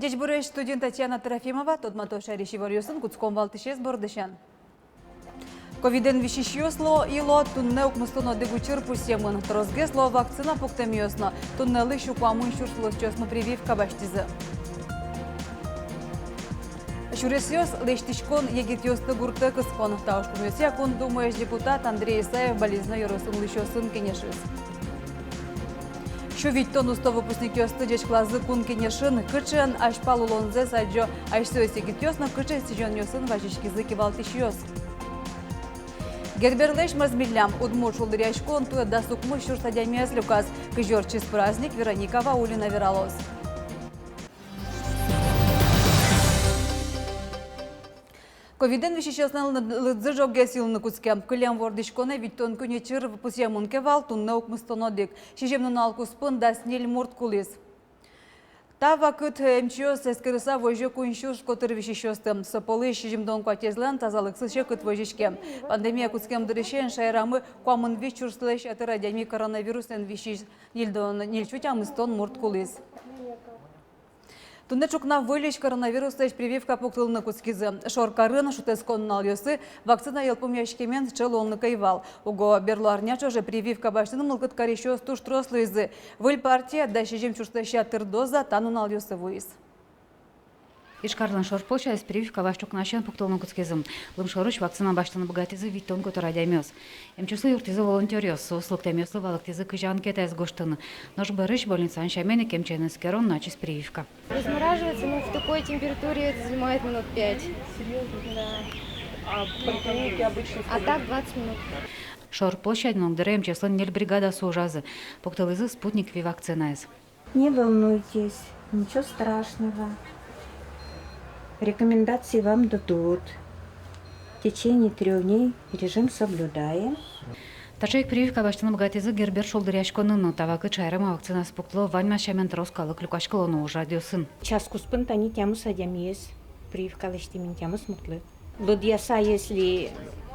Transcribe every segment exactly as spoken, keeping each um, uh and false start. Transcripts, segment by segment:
Ӟечбуресь! Студиын Татьяна Трофимова. Тодматом шаерысь иворъёсын. Кутском валтӥсез бордысен. Ковидэн висисьёс ло-, и ло, туннэ укмыстон одӥг учыр пусъемын. Тросгес ло вакцина пуктэмъёс но. Туннэлы сю куамын сюрс улосчиосмы прививка басьтӥзы. Сюресъёс, лэсьтӥськон егитъёсты гуртэ кыскон. Та ужпумъёсъя Кун Думаысь депутат Андрей Исаев Балезино ёросын улӥсьёсын кенешиз. Сю витьтон усто выпускникъёсты ӟечкылазы Кун Кенешын. Кыӵе азьпал улонзэс адӟо асьсэос егитъёс но кыӵе сӥзёнъёсын вазиськизы кивалтӥсьёс. Герберлэсь мӧзмиллям. Удмурт шулдыръяськон туэ дас укмыс сюрс адямиез люказ. Кызьы ортчиз праздник, Вероника Ваулина вералоз. Ковидэн висисьёслэн лыд-, лыдзы ӝоггес йылыны кутске. Кылем вордӥськонэ витьтон куинь учыр пусъемын ке вал, туннэ укмыстон одӥг. Сизьым нунал куспын дас ньыль мурт кулӥз. Та вакыт, э, эмчиос эскерыса возё куинь сюрс котыр висисьёсты. Со пӧлысь сизьымдон куатезлэн тазалыксы секыт возиське. Пандемия кутскем дырысен шаерамы куамын вить сюрслэсь ятыр адями коронавирусэн висиз, ньыльдон ньыль сю тямыстон мурт кулӥз. Туннэ ӵукна выльысь коронавируслэсь прививка пуктылыны кутскизы. Шоркарын шутэтскон нуналъёсы вакцина йылпумъяськемен сыӵе луонлык ӧй вал. Уго берло арня ӵоже прививка басьтыны мылкыд карисьёс туж трос луизы. Выль партия, дас сизьым сюрслэсь ятыр доза, та нуналъёсы вуиз. Ижкарлэн шор площадез прививка вазь ӵукнасен пуктылыны кутскизы. Лымшорысь вакцина басьтыны быгатӥзы витьтон котыр адямиос. Эмчиослы юрттӥзы волонтёръёс, соос лыктэмъёслы валэктӥзы, кызьы анкетаез гожтыны. Нош бӧрысь больницаын сямен ик эмчиен эскерон но ачиз прививка. Размораживается, ну, в такой температуре это занимает минут пять. Да. А в поликлинике обычно сколько? А так двадцать минут. Шор площадьын огдыре эмчиослэн ньыль бригадазы ужазы. Пуктылӥзы Спутник Ви вакцинаез. Не волнуйтесь, ничего страшного. Рекомендации вам дадут. В течение трёх дней режим соблюдаем. Таӵе ик прививка басьтыны быгатӥзы Гербер шулдыръяськонын но. Та вакыт шаерамы вакцинаез пуктыло ваньмаз сямен трос калык люкаськылоно ужрадъёсын. Час куспын тани тямыс адямиез прививка лэсьтӥмы, тямыс муртлы. Лыдъяса, если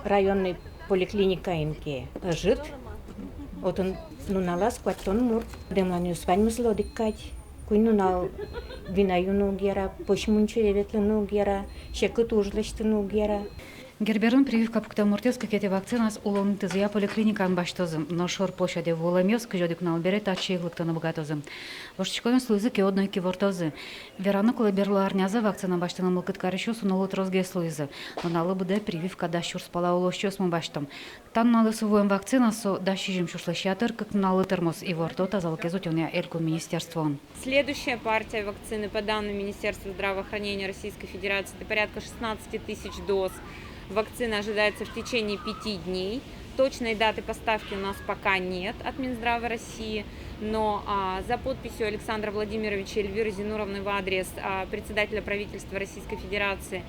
районный поликлиникаын ке ӧжыт, отын нуналаз куатьтон мурт. Дэмланъёс ваньмызлы одӥг кадь. Куинь нунал вина юыны уг яра, пӧсь мунчое ветлыны уг яра, секыт уж лэсьтыны уг яра. Герберын прививка пуктэм муртъёс кыкетӥ вакцинаез улон интызыя поликлиникаын басьтозы. Нош шор площаде вуылэмъёс кызь одӥг нунал бере татчы ик лыктыны быгатозы. Воштӥськонъёс луизы ке, одно ик ивортозы. Вераны кулэ, берло арнязы вакцина басьтыны мылкыд карисьёс нуналлы тросгес луизы. Нуналлы быдэ прививка дас сюрс пала улосчиосмы басьто. Та нуналъёсы вуэм вакцина, со дас сизьым сюрслэсь ятыр, кык нуналлы тырмоз, иворто тазалыкез утёнъя элькун министерствоын. Следующая партия вакцины, по данным Министерства здравоохранения Российской Федерации, это порядка шестнадцати тысяч доз. Вакцина ожидается в течение пяти дней. Точной даты поставки у нас пока нет от Минздрава России, но, а, за подписью Александра Владимировича и Эльвиры Зинуровны в адрес, а, председателя правительства Российской Федерации,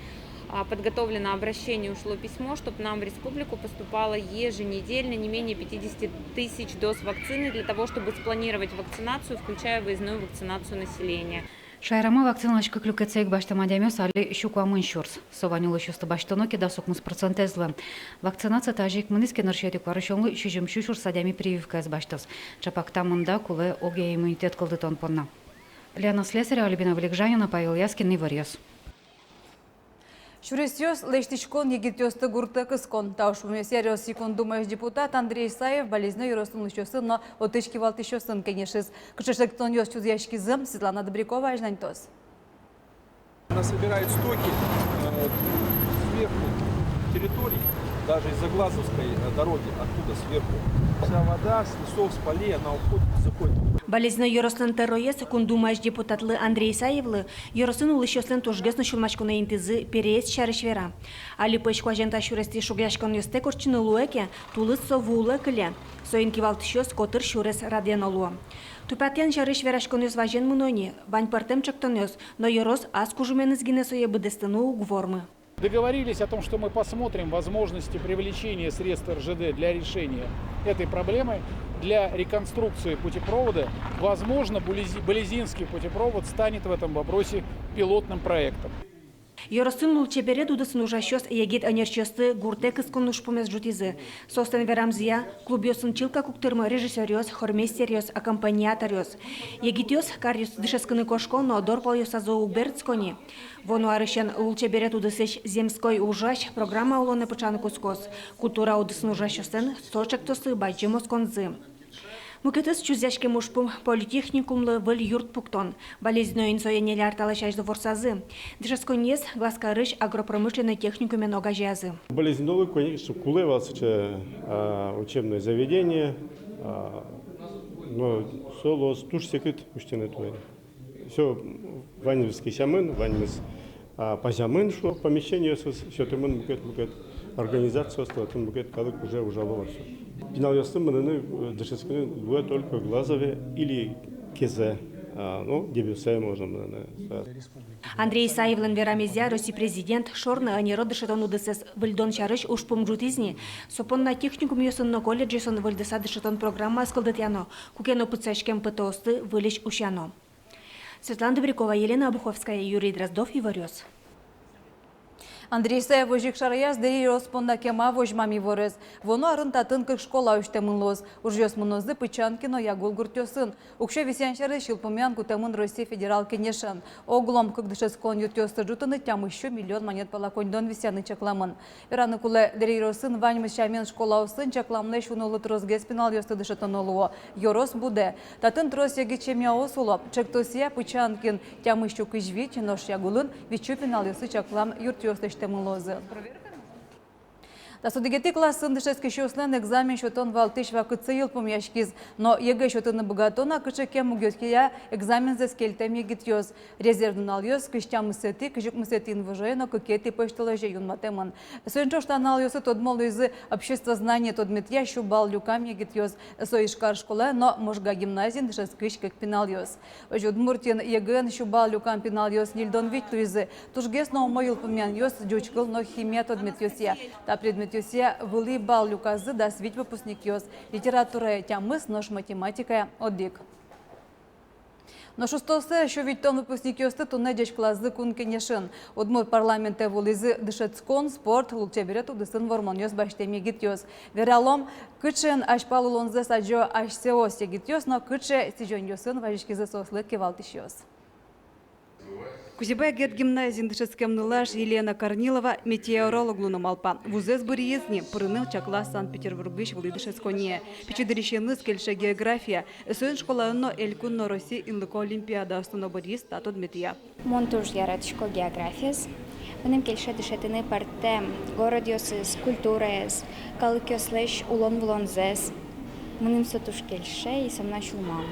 а, подготовлено обращение, ушло письмо, чтоб нам в республику поступало еженедельно не менее пятидесяти тысяч доз вакцины для того, чтобы спланировать вакцинацию, включая выездную вакцинацию населения. Шаерамы вакциналэсь кык люкетсэ ик басьтэм адямиос али сю куамын сюрс. Со вань улӥсьёсты басьтоно ке, дас укмыс процентэз луэ. Вакцинация тазьы ик мынӥз ке, нырысетӥ куарусёнлы сизьым сю сюрс адями прививкаез басьтоз. Чапак та мында кулэ огъя иммунитет кылдытон понна. Лиана Слесарева, Альбина Вылегжанина, Павел Яскин, «Иворъёс». Сюресъёс, лэсьтӥськон егитъёсты гуртэ кыскон. Та ужпумъёсъя Россиысь Кун Думаысь депутат Андрей Исаев Балезино ёросын улӥсьёсын но отысь кивалтӥсьёсын кенешиз. Кыӵе эктонъёс чузъяськизы, Светлана Добрякова азьланьтоз. Она собирает стоки, э, сверху территорий, даже из-за Глазовской, э, дороги, оттуда сверху. Вся вода с лесов, с полей, она уходит, заходит. Балезино ёрослэн тӧроез Кун Думаысь депутатлы Андрей Исаевлы ёросын улӥсьёслэн тужгес но сюлмаськонэ интызы переезд сярысь вера. Али пӧсь куазен та сюрестӥ шугъяськонъёстэк ортчыны луэ ке, тулыс со ву улэ кыле. Соин кивалтӥсьёс котыр сюрес радъяно луо. Тупатъян сярысь вераськонъёс вазен мыно ни, вань пӧртэм ӵектонъёс, но ёрос ас кужыменыз гинэ сое быдэстыны уг вормы. Договорились о том, что мы посмотрим возможности привлечения средств эр жэ дэ для решения этой проблемы, для реконструкции путепровода. Возможно, Булези-, Балезинский путепровод станет в этом вопросе пилотным проектом. Ёросын лулчеберет удысын ужасьёс егит ӧнерчиосты гуртэ кыскон ужпумез ӝутӥзы. Соослэн верамзыя, клубъёсын чылкак уг тырмы режиссёръёс, хормейстеръёс, аккомпаниаторъёс. Егитъёс каръёсы дышетскыны кошко но, дор палъёсазы уг берытско ни. Вуоно арысен лулчеберет удысысь «Земской ужась» программа улонэ пыӵаны кутскоз. Культура удысын ужасьёслэн со ӵектослы бадӟым осконзы. Мукетыз чузъяськем ужпум — политехникумлы выль юрт пуктон. Балезиноын сое ньыль ар талэсь азьло ворсазы. Дышетсконниез Глазкарысь агропромышленной техникумен огазеязы. Балезинолы, конечно, кулэ вал сыӵе, а, учебное заведение, а, но со луоз туж секыт усьтыны туэ. Со ваньмыз кесямын, ваньмыз, а, пазямын, шуо, помещениосыз сётэмын мукет-мукет организациослы, отын мукет калык уже ужало вал со. Пиналъёслы мыныны, э, дышетскыны луэ только Глазове или Кезе, а, ну, Дебёсае можно мыныны. Андрей Исаевлэн верамезъя, Россий президент шорны ӧнеро дышетон удысэз выльдон сярысь ужпум ӝутӥз ни. Со понна техникумъёсын но колледжъёсын выльдыса дышетон программаос кылдытъяно, куке но пытсаськем ПТО-сты выльысь усьяно. Светлана Добрякова, Елена Обуховская, Юрий Дроздов, «Иворъёс». Андрей Исаев озьы ик шараяз Дэри ёрос понна кема возьмам иворез. Вуоно арын татын кык школа усьтэмын луоз. Ужъёс мынозы Пычанкино но Ягул гуртъёсын. Уксё висъян сярысь йылпумъян кутэмын Россия Федерал Кенешен. Оглом кык дышетскон юртъёсты ӝутыны тямыс сю миллион манет пала коньдон висъяны чакламын. Вераны кулэ, Дэри ёросын ваньмыз сямен школаосын чакламлэсь уно улы тросгес пиналъёсты дышетоно луо. Ёрос будэ. Татын трос егит семьяос уло. Ӵектосъя, Пычанкиын тямыс сю кызь вить, нош Ягулын вить сю пиналъёсты чаклам юртъёс лэсьтэмын луозы. Дас одӥгетӥ классын дышетскисьёслэн экзамен сётон валтӥсь вакытсы йылпумъяськиз. Но ЕГЭ сётыны быгато на кыӵе ке мугъёсъя экзамензэс кельтэм егитъёс? Резерв нуналъёс кызь тямысэтӥ, кызь укмысэтӥ инвожое но кыкетӥ пӧсьтолэзе юнматэмын. Соин ӵош та нуналъёсы тодмо луизы обществознание тодметъя сю балл люкам егитъёс. Со Ижкар школаын но Можга гимназиын дышетскись кык пиналъёс. Озьы Удмуртиын ЕГЭ-ын сю балл люкам пиналъёс ньыльдон вить луизы. Тужгес но умой йылпумъянъёс ӟуч кыл но химия тодметъёсъя. Та предметъёсъя вылӥ балл люказы дас вить выпускникъёс, литературая тямыс, нош математикая одӥг. Нош устоосыз сю витьтон выпускникъёсты туннэ ӟечкылазы Кун Кенешын. Удмурт парламентэ вуылӥзы дышетскон, спорт, лулчеберет удысын вормонъёс басьтэм егитъёс. Вералом, кыӵеен азьпал улонзэс адӟо асьсэос егитъёс но кыӵе сӥзёнъёсын вазиськизы соослы кивалтӥсьёс. Кузебай Герд гимназиын дышетскем нылаш Елена Корнилова метеоролог луыны малпа. Вузэз быръиз ни, пырыны чакла Санкт-Петербургысь вылӥ дышетсконние. Пичи дырысеныз кельше география. Соин школаын но, элькун но Россия инлыко олимпиадаосты но быръиз та тодметъя. Мон туж яратӥсько географиез. Мыным кельше дышетыны пӧртэм городъёсыз, культураез, калыкъёслэсь улон-вылонзэс. Мыным со туж кельше, и со мынам сюлмам.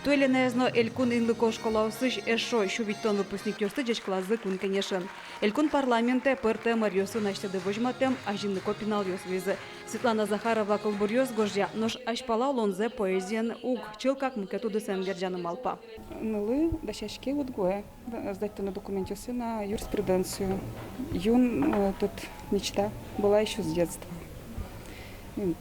Туэ Еленаез но элькун инлыко школаосысь эшшо сю витьтон выпускникъёсты ӟечкылазы Кун Кенешын. Элькун парламентэ пӧртэм ӧръёсын асьсэды возьматэм азинлыко пиналъёс вуизы. Светлана Захарова кылбуръёс гожъя, нош азьпала улонзэ поэзиен уг, чылкак мукет удысэн герӟаны малпа. Нылы дасяське УдГУ-э, да, сдать карыны документъёссэ на юриспруденцию. Юн, э, тут мечта была ещё с детства. М,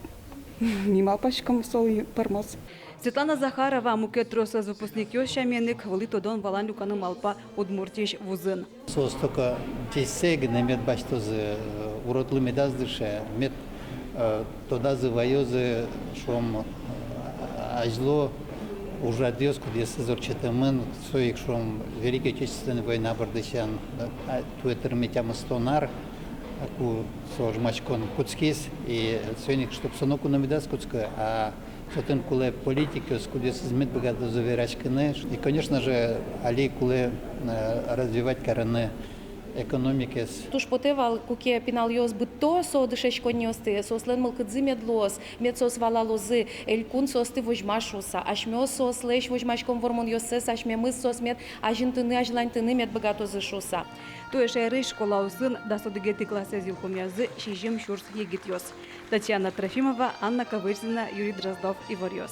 ми малпаськом, со пӧрмоз. Светлана Захарова мукет тросэз выпускникъёс сямен ик вылӥ тодон-валан люканы малпа Удмуртиысь вузын. Соос только ӟечсэ гинэ мед басьтозы, э, уродлы медаз дыше, мед, э, тодазы, вайозы, шуом, э, азьло ужрадъёс, кудъёсыз ортчытэмын, со ик, шуом, Великой Отечественной война бордысен, э, а, туэ тырме тямыстон ар, а, ку со ожмаськон кутскиз, и соин ик, чтоб со ноку но медаз кутскы, а со отын кулэ политикъёс, кудъёсыз мед быгатозы вераськыны. И, конечно же, али кулэ, э, развивать карыны экономикаез. Туж потэ вал, куке пиналъёс быдто со дышетсконниосты, соослэн мылкыдзы мед луоз, мед соос валалозы, элькун соосты возьма шуыса, асьмеос соослэсь возьмаськом вормонъёссэс, асьмемыз соос мед азинтыны, азьланьтыны мед быгатозы шуыса. Туэ шаерысь школаосын дас одӥгетӥ классэз йылпумъязы сизьым сюрс егитъёс. Татьяна Трофимова, Анна Ковырзина, Юрий Дроздов, «Иворъёс».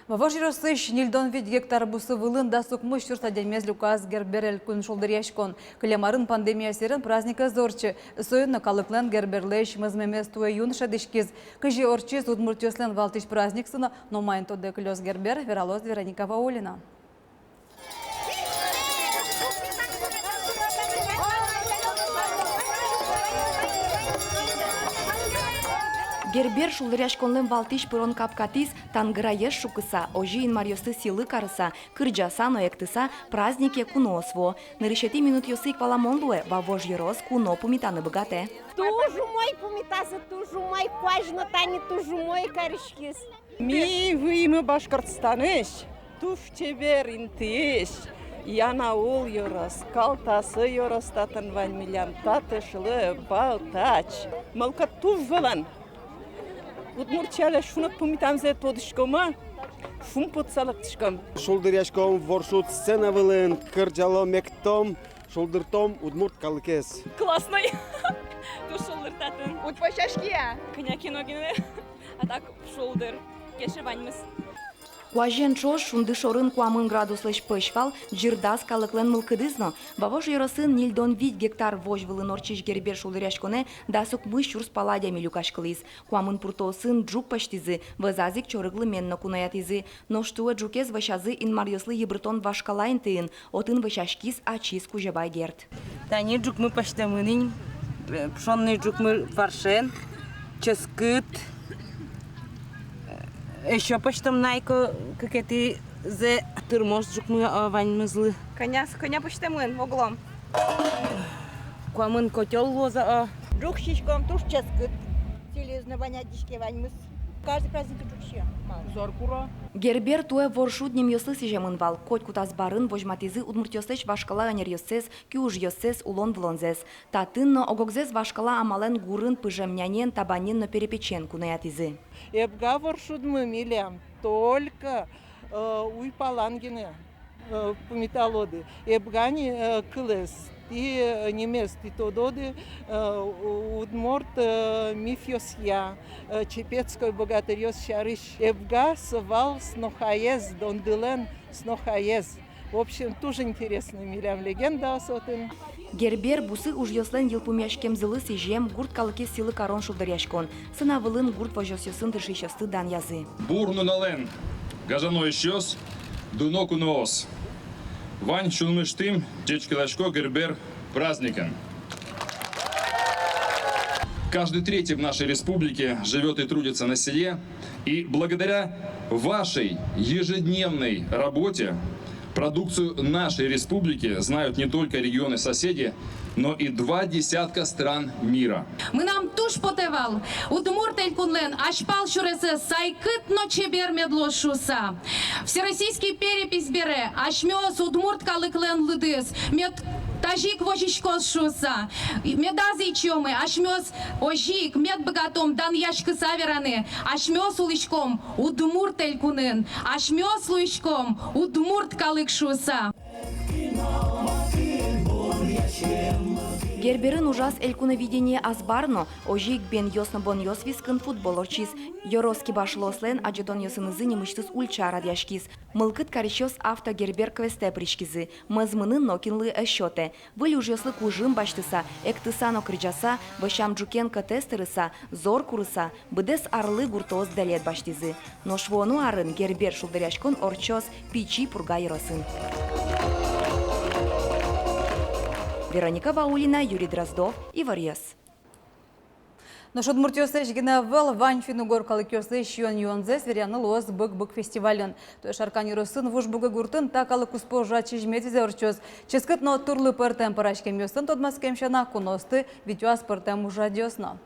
Вавож ёросысь ньыльдон вить гектар бусы вылын дас укмыс сюрс адямиез люказ Гербер элькун шулдыръяськон. Кылем арын пандемия сэрен праздник ӧз ортчы. Соин но калыклэн Герберлэсь мӧзмемез туэ юн шӧдӥськиз. Кызьы ортчиз удмуртъёслэн валтӥсь праздниксы но, но маин тодэ кылёз Гербер, вералоз Вероника Ваулина. Гербер шулдыръяськонлэн валтӥсь пырон капкатӥз тангыраез шуккыса, озьы инмаръёсты сӥлы карыса, кырӟаса но эктыса, празднике куноос вуо. Нырысетӥ минутъёсы ик валамон луэ: Вавож ёрос куно пумитаны быгатэ. Туж умой пумитазы, туж умой, куазь но тани туж умой кариськиз. Ми выйимы Башкортостанэсь, туж чебер интыысь, Янаул ёрос, Калтасы ёрос татын вань милям, татышлы Балтач. Мылкыд туж вылын. Удмуртиялэсь шуныт пумитамзэ тодӥськомы, шумпотыса лыктӥськом. Шулдыръяськом воршуд сцена вылын, кырӟалом, эктом, шулдыртом удмурт калыкез. Классной. Туж шулдыр татын. Уд пӧсяськы-а? Кӧня ке но гинэ. А так шулдыр. Кельше ваньмыз. Куазен ӵош шунды шорын куамын градуслэсь пӧсь вал, ӟырдаз калыклэн мылкыдыз но. Вавож ёросын ньыльдон вить гектар возь вылын ортчись Гербер шулдыръяськонэ дас укмыс сюрс пала адями люкаськылӥз. Куамын пуртоосын ӝук пӧзьтӥзы, вӧзаз ик чорыг лымен но куноятӥзы. Нош туэ ӝукез вӧсязы инмаръёслы йыбыртон вашкала интыын, отын вӧсяськиз ачиз Кузебай Герд. Тани ӝукмы пӧзьтэмын ини, э, пшённый ӝукмы фаршен, ческыт, э, эшшо пӧзьтом на ик кыкетӥзэ, тырмоз ӝукмы, а, ваньмызлы. Кӧня, кӧня пӧзьтэмын, оглом? Куамын котёл луоз, а. Ӝук сиськом, туж ческыт. Сӥлез но вань адӟиське ваньмыз. Каждый праздник ӝук сиё. Малы? Зор куро. Гербер туэ воршуд нимъёслы сӥземын вал. Котькуд азбарын возьматӥзы удмуртъёслэсь вашкала ӧнеръёссэс, киужъёссэс, улон-вылонзэс. Татын но ог-огзэс вашкала амалэн гурын, пыжем нянен, табанен но перепечен куноятӥзы. Эбга воршудмы милям только, э, уйпалан гинэ, э, пумиталоды. Эбга ни, э, кылэз, тӥ, э, нимез тӥ тододы, э, у-, удмурт, э, мифъёсъя, э, чепецкой богатырьёс сярысь. Эбга со вал снохаез, Дондылэн снохаез. В общем, туж интересный милям легендаос отын. Гербер бусы ужъёслэн йылпумъяськемзылы сӥзем, гурт калыкез сӥлы карон шулдыръяськон. Сцена вылын гурт возёсъёсын тыршисьёсты данъязы. Бур нуналэн, гажано эшъёс, дуно куноос! Вань сюлмысьтым ӟечкыласько Гербер праздникен. Каждый третий в нашей республике живёт и трудится на селе, и благодаря вашей ежедневной работе продукцию нашей республики знают не только регионы-соседи, но и два десятка стран мира. Мынам туж потэ вал, Удмурт Элькунлэн азьпал сюресэз сайкыт но чебер мед луоз шуыса. Всероссийский перепись бере асьмеос удмурт калыклэн лыдыз мед тазьы ик возиськоз шуыса. Медаз ичиомы, асьмеос озьы ик мед быгатом данъяськыса вераны: асьмеос улӥськом Удмурт Элькунын, асьмеос луиськом удмурт калык шуыса. Герберын ужаз Элькуновидение азбар но. Озьы ик бенъёс но бонъёс вискын футбол ортчиз. Ёрос кибашлыослэн адӟытонъёсынызы нимысьтыз ульча радъяськиз. Мылкыд карисьёс «Авто Гербер» квестэ пыриськизы. Мӧзмыны нокинлы ӧз сётэ. Выль ужъёслы кужым басьтыса, эктыса но кырӟаса, вӧсям ӝукен кӧтэз тырыса, зор курыса, быдэс арлы гуртоос дэлет басьтӥзы. Нош вуоно арын Гербер шулдыръяськон ортчоз Пичи Пурга ёросын. Вероника Ваулина, Юрий Дроздов, «Иворъёс». Нош удмуртъёслэсь гинэ ӧвӧл, вань финн-угор калыкъёслэсь сиён-юонзэс веръяны луоз «Быг-быг» фестивальын. Туэ Шаркан ёросын Вуж Бугы гуртын та калык куспо ужрад сизьыметӥзэ ортчоз. Ческыт но турлы пӧртэм пӧраськемъёсын тодматскем сяна, куноосты витё аспӧртэм ужрадъёс но.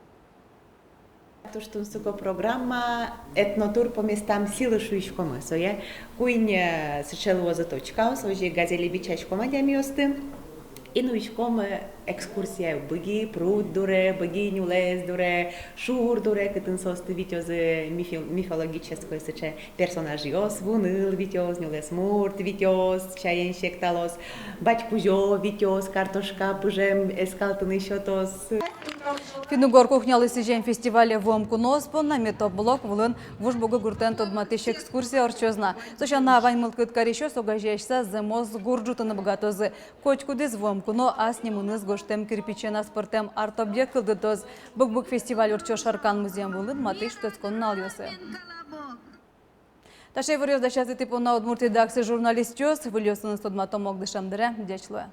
Туж тунсыко программа, этнотур по местам силы шуиськомы. Сое куинь, э, сыӵе луозы точкаос, озьы «Газели» бичаськом адямиосты. И нуиськом, э, экскурсия Быги пруд дуре, Быги нюлэс дуре, шур дуре, кытын соосты витёзы мифи-, мифологической сыӵе персонажъёс, вуныл витёз, нюлэсмурт витёз, чаен секталоз, бадь кузё витёз, картошка пыжем эскалтыны сётоз. Финн-угор кухнялы сӥзем фестивале вуэм куноос понна «Метоблог» вылын Вуж Бугы гуртэн тодматӥсь экскурсия ортчоз на. Со сяна, вань мылкыд карисьёс огазеяськыса зэмос гурт ӝутыны быгатозы. Котькудӥз вуэм куно ас нимыныз гожтэм кирпичен аспӧртэм арт-объект кылдытоз. «Быг-быг» фестиваль ортчоз Шаркан музъем вылын матысь шутэтскон нуналъёсы. Таӵе иворъёс дасязы тӥ понна «Удмурт редакциысь» журналистъёс. Выльёсыныз тодматом ук дышем дыре. Ӟеч луэ.